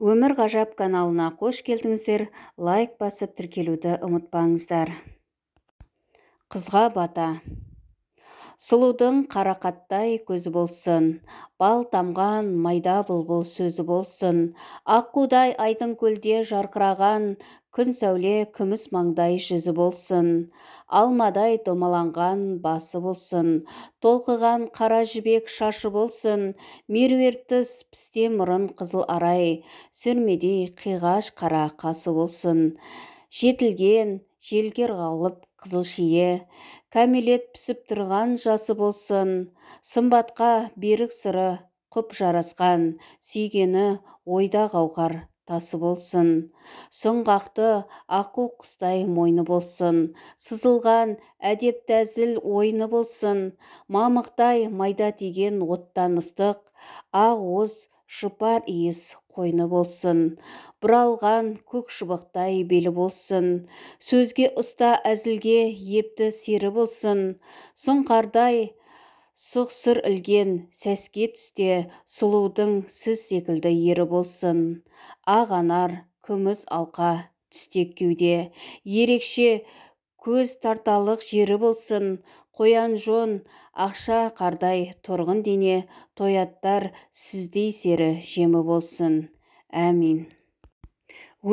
Өмір ғажап каналына қош келдіңіздер. Лайк басып тіркелуді ұмытпаңыздар. Қызға бата. Сұлудың қарақаттай көзі болсын, бал тамған майда бұлбұл сөзі болсын, аққудай айдын көлде жарқыраған күн сәуле күміс маңдай жүзі болсын, алмадай домаланған басы болсын, толқыған қара жібек шашы болсын, меруерт түс пісте мұрын қызыл арай, сүрмедей қиғаш қара қасы болсын, жетілген желгер қалып қызыл шие, кәмелет пісіп тұрған жасы болсын, сымбатқа берік сыры құп жарасқан, сүйгені ойда гауһар тасы болсын, сұңғақты аққу құстай мойны болсын, сызылған әдепті әзіл ойыны болсын, мамықтай майда тиген оттан ыстық, ақ уыз жұпар иіс қойны болсын, бұралған көк шыбықтай белі болсын, сөзге ұста әзілге епті сері болсын, сұңқардай сұқ сұр ілген сәске түсте сұлудың сіз секілді ері болсын, ақ анар күміс алқа түстек кеуде, ерекше көз тарталық жері болсын, қоян жон ақша қардай торғын дене, тояттар сіздей сері жемі болсын. Әмин.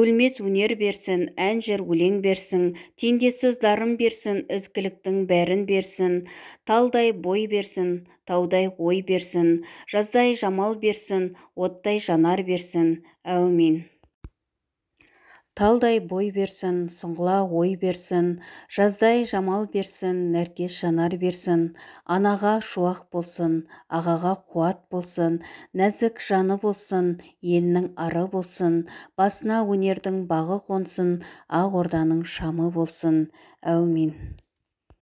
Өлмес өнер берсін, ән жыр өлең берсін, теңдессіз дарын берсін, ізгіліктің бәрін берсін, талдай бой берсін, таудай ой берсін, жаздай жамал берсін, оттай жанар берсін. Әумин. Талдай бой берсін, сұңғыла ой берсін, жаздай жамал берсін, нәркес жанар берсін, анаға шуақ болсын, ағаға қуат болсын, нәзік жаны болсын, елінің ары болсын, басына өнердің бағы қонсын, ақ орданың шамы болсын. Әумин.